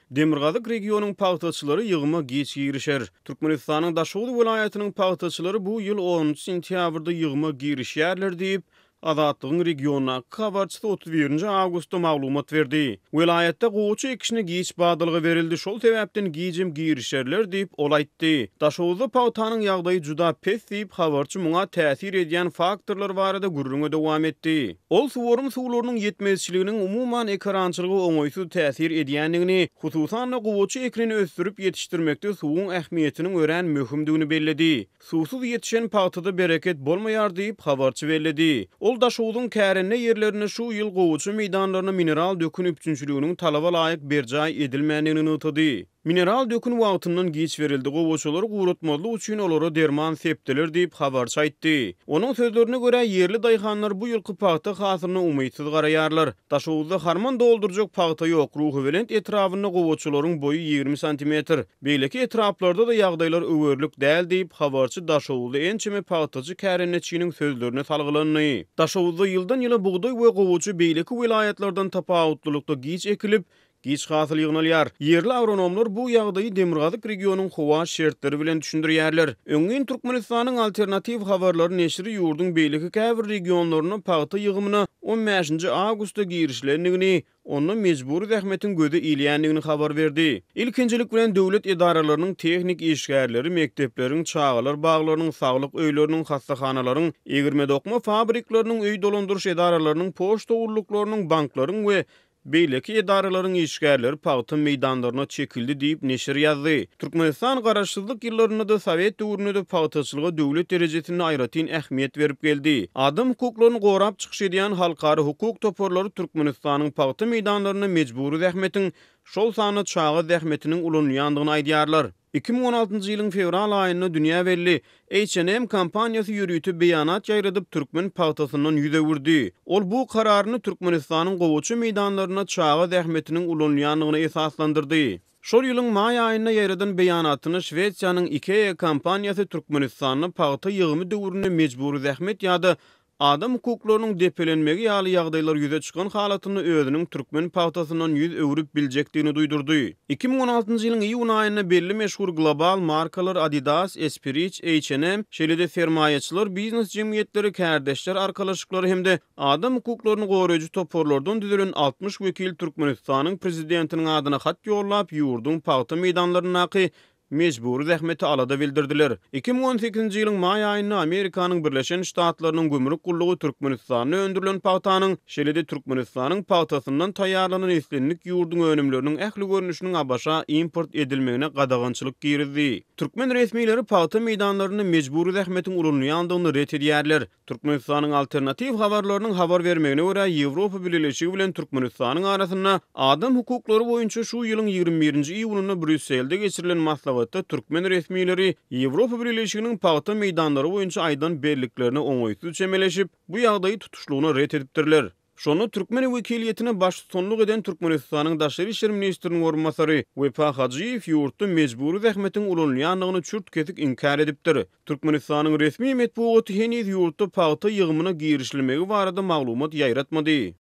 Demirgazyk regionyň pagtaçylary ýygyma giç girişer. Türkmenistanyň Daşoguz welaýatynyň pagtaçylary bu ýyl onunjy sentýabrda ýygyma girişýärler diýip, Azatlygyň regiondaky habarçysy 31-nji awgustda maglumat berdi. Welaýatda gowaça ekişine giç badalga berildi, şol sebäpden gijem girişerler diýip, ol aýtdy. Daşoguzda pagtanyň ýagdaýy juda pes diýip, habarçy muňa täsir edýän faktorlar barada gürrüňe dowam etdi. Ol suwarym suwlarynyň ýetmezçiliginiň umuman ekerançylyga oňaýsyz täsir edýändigini, hususan-da gowaça ekinini ösdürip ýetişdirmekde suwuň ähmiýetiniň örän möhümdigini belledi. Suwsuz ýetişen pagtada bereket bolmaýar diýip, habarçy belledi. Ol Daşogzuň kärende ýerlerinde şu ýyl gowaça meýdanlaryna mineral dökün üpjünçiliginiň talaba laýyk berjaý edilmändigini nygtady. Mineral dökün wagtyndan giç berildi, gowaçalary guratmazlyk üçin olara derman sepdiler diýip, habarçy aýtdy. Onuň sözlerine görä, ýerli daýhanlar bu ýylky pagta hasylyna umytsyz garaýarlar. Daşoguzda harman doldurjak pagta ýok, Ruhubelent etrabynda gowaçalaryň boýy 20 santimetr. Beýleki etraplarda-da ýagdaýlar öwerlik däl diýip, habarçy daşoguzly ençeme pagtaçy kärendeçiniň sözlerine salgylandy. Daşoguzda ýyldan-ýyla bugdaý we gowaça beýleki welaýatlardan tapawutlylykda giç ekilip, giç hasyl ýygnalýar. Ýerli agronomlar bu ýagdaýy demirgazyk regionyň howa şertleri bilen düşündirýärler. Öňňin Türkmenistanyň Alternatiw habarlary neşiri ýurduň beýleki käbir regionlarynda pagta ýygymyna on bäşinji awgustda girişilendigini, onda mejbury zähmetiň göze ilýändigini habar berdi. Ilkinjilik bilen döwlet edaralarynyň tehnik işgärleri, mekdepleriň, çagalar baglarynyň, saglyk öýleriniň, hassahanalaryň, egirme-dokma fabrikleriniň, öý dolandyryş edaralarynyň, poçta gulluklarynyň, banklaryň we beýleki edaralaryň işgärleri pagta meýdanlaryna çekildi diýip, neşir ýazdy. Türkmenistan garaşsyzlyk ýyllarynda-da, sowet döwründe-de pagtaçylyga döwlet derejesinde aýratyn ähmiýet berip geldi. Adam hukuklaryny gorap çykyş edýän halkara hukuk toparlary Türkmenistanyň pagta meýdanlarynda mejbury zähmetiň, şol sanda çaga zähmetiniň ulanylýandygyny aýdýarlar. 2016-njy ýylyň fewral aýynda dünýä belli H&M kompaniýasy ýörite beýanat ýaýradyp, türkmen pagtasyndan ýüz öwürdi. Ol bu kararyny Türkmenistanyň gowaça meýdanlarynda çaga zähmetiniň ulanylýandygyna esaslandyrdy. Şol ýylyň maý aýynda ýaýradan beýanatynda Şwesiýanyň IKEA kompaniýasy Türkmenistanda pagta ýygymy döwründe mejbury zähmet ýa-da adam hukuklarynyň depelenmegi ýaly ýagdaýlar ýüze çykan halatynda özüniň türkmen pagtasyndan ýüz öwrüp biljekdigini duýdurdy. 2016-njy ýylyň iýun aýynda belli meşhur global markalar Adidas, Espirich, H&M, şeýle-de sermaýaçylar, biznes jemgyýetleri, kärdeşler arkalaşyklary hem-de Adam hukuklaryny goraýjy toparlardan düzülen 60 wekil Türkmenistanyň Prezidentiniň adyna hat ýollap, ýurduň pagta meýdanlaryndaky mejbury zähmete alada bildirdiler. 2018-nji ýylyň maý aýynda Amerikanyň Birleşen Ştatlarynyň gümrük gullugy Türkmenistanda öndürilen pagtanyň, şeýle-de Türkmenistanyň pagtasyndan taýýarlanan islendik ýurduň önümleriniň ähli görnüşiniň ABŞ-a import edilmegine gadagançylyk girizdi. Türkmen resmileri pagta meýdanlarynda mejbury zähmetiň ulanylýandygyny ret edýärler. Türkmenistanyň Alternatiw habarlarynyň habar bermegine görä, Ýewropa Bileleşigi bilen Türkmenistanyň arasynda adam hukuklary boýunça şu ýylyň 21-nji iýunynda Brýusselde geçirilen maslahatda türkmen resmileri Ýewropa Bileleşiginiň pagta meýdanlary boýunça aýdan belliklerine oňaýsyz çemeleşip, bu ýagdaýy tutuşlygyna ret edipdirler. Şonda türkmen wekiliýetine baştutanlyk eden Türkmenistanyň daşary işler ministriniň orunbasary Wepa Hajyýew ýurtda mejbury zähmetiň ulanylýandygyny çürt-kesik inkär edipdir. Türkmenistanyň resmi metbugaty heniz ýurtda pagta ýygymyna girişilmegi barada maglumat ýaýratmady.